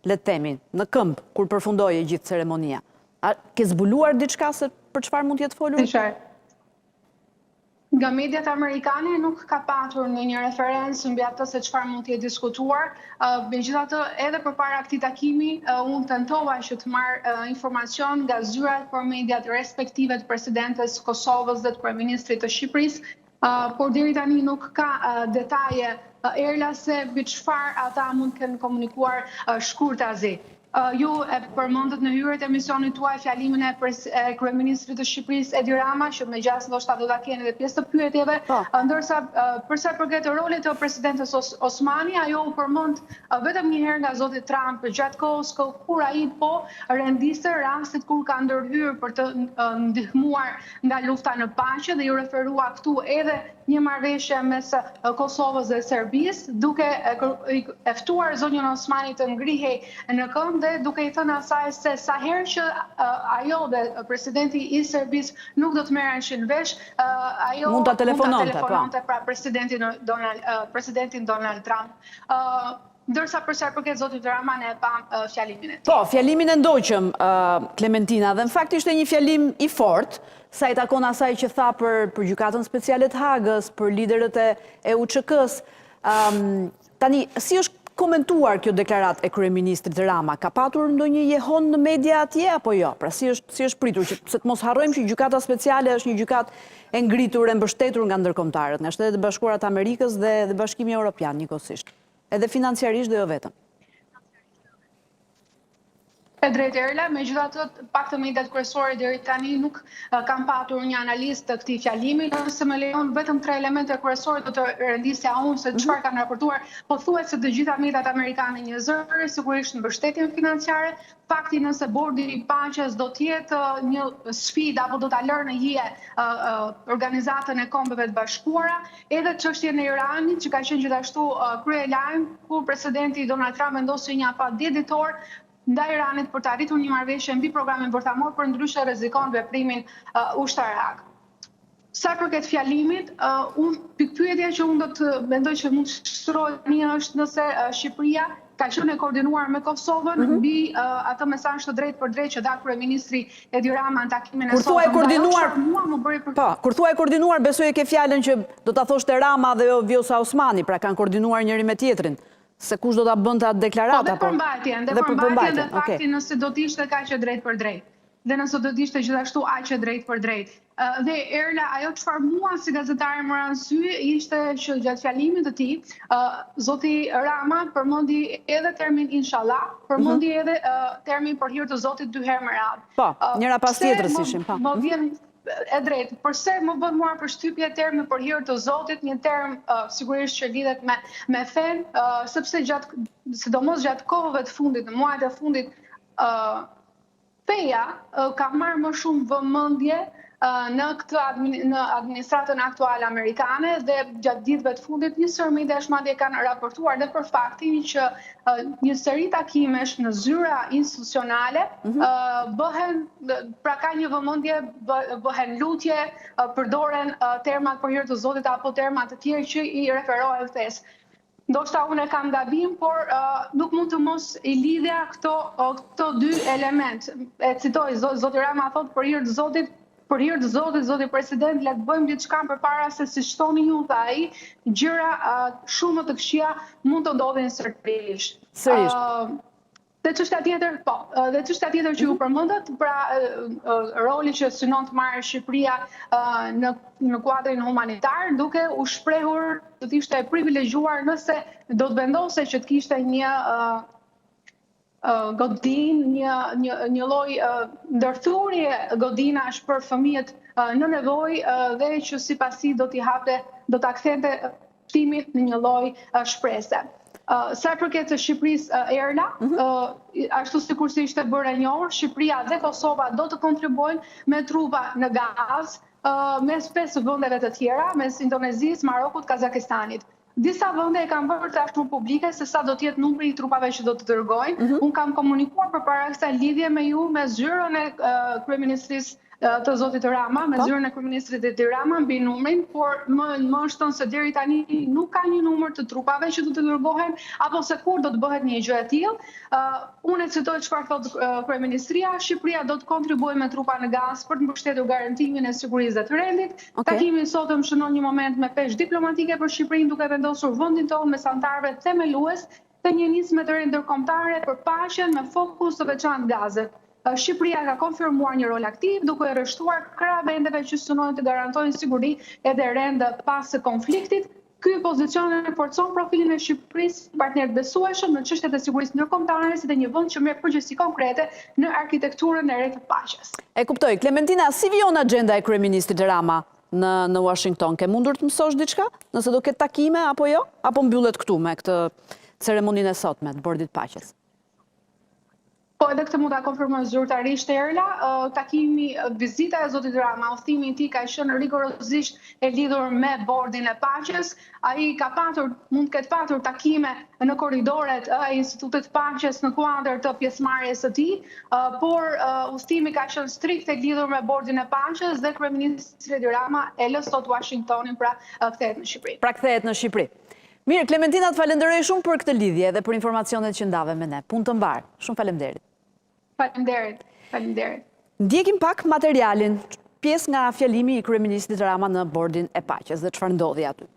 le të themi, në këmbë, kur përfundoi e gjithë ceremonia. A ke zbuluar diçka se për çfarë mund të jetë folur? Nga mediat amerikane nuk ka patur ndonjë referencë mbi atë se çfarë mund të jetë diskutuar. Megjithatë, edhe përpara këtij takimi, unë tentova që të marr informacion nga zyrat për mediat respektive të presidentes së Kosovës dhe të kryeministrit të Shqipërisë, por deri tani nuk ka detaje Erla se mbi çfarë ata mund të kenë komunikuar shkurtazi. Ju e përmendët në hyrje të emisionit tuaj fjalimin e kryeministrit të Shqipërisë Edi Rama, që me gjasë ndoshta do ta keni edhe pjesë të pyetjeve, po. ndërsa për sa i përket rolit të presidentes Osmani, ajo u përmend vetëm një herë nga zoti Trump gjatë kohës kur ai po rendiste rastet kur ka ndërhyrë për të ndihmuar nga lufta në paqe dhe iu referua këtu edhe një marrëveshje mes Kosovës dhe Serbisë, duke e ftuar zonjën Osmani të ngrihej në këmbë dhe duke i thënë asaj se sa herë që ajo dhe presidenti i Serbisë nuk do të merreshin vesh, ajo mund ta telefononte, po. pra presidentin Donald, presidentin Donald Trump. Ndërsa për sa i përket zotit Rama ne e pamë fjalimin e tij. Po, fjalimin e ndoqëm, Klementina, dhe në fakt ishte një fjalim i fortë, sa i takon asaj që tha për për Gjykatën Speciale të Hagës, për liderët e e UÇK-së. Tani, si është komentuar kjo deklaratë e kryeministrit Rama? Ka patur ndonjë jehonë në media atje apo jo? Pra si është si është pritur që se të mos harrojmë që Gjykata Speciale është një gjykatë e ngritur, e mbështetur nga ndërkombëtarët, nga Shtetet e Bashkuara të Amerikës dhe dhe Bashkimi Europian njëkohësisht. Edhe financiarisht dhe jo vetëm. E drejtë Erla, megjithatë të paktën mediat kryesore deri tani nuk kanë patur një analizë të këtij fjalimi, nëse më lejon vetëm tre elemente kryesore do të rendisja unë se mhm. çfarë kanë raportuar, pothuajse të gjitha mediat amerikane një zëri, sigurisht mbështetjen financiare, Fakti nëse Bordi i Paqes do të jetë një sfidë apo do ta lërë në hije Organizatën e Kombeve të Bashkuara, edhe çështjen e Iranit që ka qenë gjithashtu kryelajm ku presidenti Donald Trump vendosi një afat 10 ditor ndaj Iranit për të arritur një marrëveshje mbi programin bërthamor, përndryshe rrezikon veprimin ushtarak. Sa i përket fjalimit, unë pikëpyetja që unë do të mendoj që mund të shtroj tani është nëse Shqipëria ka qenë e koordinuar me Kosovën mm -hmm. mbi atë mesazh të drejtpërdrejtë që dha kryeministri Edi Rama në takimin e sotëm. Kur thua e koordinuar, mua më bëri për Po, kur thua e koordinuar, besoj e ke fjalën që do ta thoshte Rama dhe jo Vjosa Osmani, pra kanë koordinuar njëri me tjetrin. Se kush do ta bënte atë deklaratë po, dhe përmbajtjen, dhe përmbajtjen dhe faktin nëse do të ishte kaq e drejtpërdrejtë. dhe nëse do të ishte gjithashtu aq e drejtpërdrejtë. Dhe Erla, ajo çfarë mua si gazetare më ra në sy ishte që gjatë fjalimit të tij, zoti Rama përmendi edhe termin inshallah, përmendi mhm. edhe termin për hir të Zotit dy herë me radhë. Po, njëra pas tjetrës ishin, po. Më mhm. vjen e drejtë, përse më bën mua përshtypje termi për hir të Zotit, një term sigurisht që lidhet me me fenë, sepse gjatë sidomos gjatë kohëve të fundit, në muajt e fundit, Feja ka marrë më shumë vëmendje në këtë në administratën aktuale amerikane dhe gjatë ditëve të fundit një sërë mediash madje kanë raportuar dhe për faktin që një seri takimesh në zyra institucionale mm -hmm. bëhen pra ka një vëmendje bëhen lutje përdoren termat për hir të Zotit apo terma të tjerë që i referohen fesë. Ndoshta unë e kam gabim, por nuk mund të mos i lidhja këto këto dy element. E citoj, zoti Rama thotë për hir të Zotit, për hir të Zotit, zoti president, le të bëjmë diçka përpara se siç thoni ju, tha ai, gjëra shumë më të këqija mund të ndodhin sërish. Sërish. Dhe çështja tjetër, po, dhe çështja tjetër që ju mhm. përmendët, pra roli që synon të marrë Shqipëria në në kuadrin humanitar, duke u shprehur do të ishte e privilegjuar nëse do të vendosej që të kishte një godinë, një një një lloj ndërthurje godinash për fëmijët në nevojë dhe që sipas tij do t'i hapte, do ta kthente shpëtimin në një lloj shprese. Sa i përket të Shqipërisë Erla, mhm. ashtu sikurse ishte bërë e njohur, Shqipëria dhe Kosova do të kontribuojnë me trupa në Gazë, mes pesë vendeve të tjera, mes Indonezisë, Marokut, Kazakistanit. Disa vende e kanë bërë tashmë publike se sa do të jetë numri i trupave që do të dërgojnë. Mm -hmm. Unë kam komunikuar përpara kësaj lidhje me ju me zyrën e kryeministrisë. të zotit Rama, me po. zyrën e kryeministrit Edi Rama mbi numrin, por më më është thënë se deri tani nuk ka një numër të trupave që do të dërgohen apo se kur do të bëhet një gjë e tillë. Unë e citoj çfarë thotë kryeministria, Shqipëria do të kontribuojë me trupa në Gazë për të mbështetur garantimin e sigurisë dhe të rendit. Okay. Takimi i sotëm shënon një moment me peshë diplomatike për Shqipërinë duke vendosur vendin tonë mes anëtarëve themelues të një nisme të re ndërkombëtare për paqen me fokus të veçantë Gazën. Shqipëria ka konfirmuar një rol aktiv, duke u rreshtuar krah vendeve që synojnë të garantojnë siguri edhe rend pas konfliktit. Ky pozicion e forcon profilin e Shqipërisë si partner të besueshëm në çështjet e sigurisë ndërkombëtare si dhe një vend që merr përgjegjësi konkrete në arkitekturën e re të paqes. E kuptoj. Klementina, si vijon axhenda e kryeministrit Rama në në Uashington? Ke mundur të mësosh diçka? Nëse do ketë takime apo jo? Apo mbyllet këtu me këtë ceremoninë e sotme të Bordit të Paqes? Po edhe këtë mund ta konfirmoj zyrtarisht Erla, takimi, vizita e zotit Rama, udhëtimi i tij ka qenë rigorozisht e lidhur me bordin e paqes. Ai ka patur, mund të ketë patur takime në korridoret e Institutit të Paqes në kuadër të pjesëmarrjes së tij, por udhëtimi ka qenë strikt e lidhur me bordin e paqes dhe kryeministri Edi Rama e lë sot Washingtonin, pra kthehet në Shqipëri. Pra kthehet në Shqipëri. Mirë, Klementina të falenderoj shumë për këtë lidhje dhe për informacionet që ndave me ne. Punë të mbarë. Shumë faleminderit. Faleminderit. Faleminderit. Ndjekim pak materialin, pjesë nga fjalimi i kryeministrit Rama në bordin e paqes dhe çfarë ndodhi aty.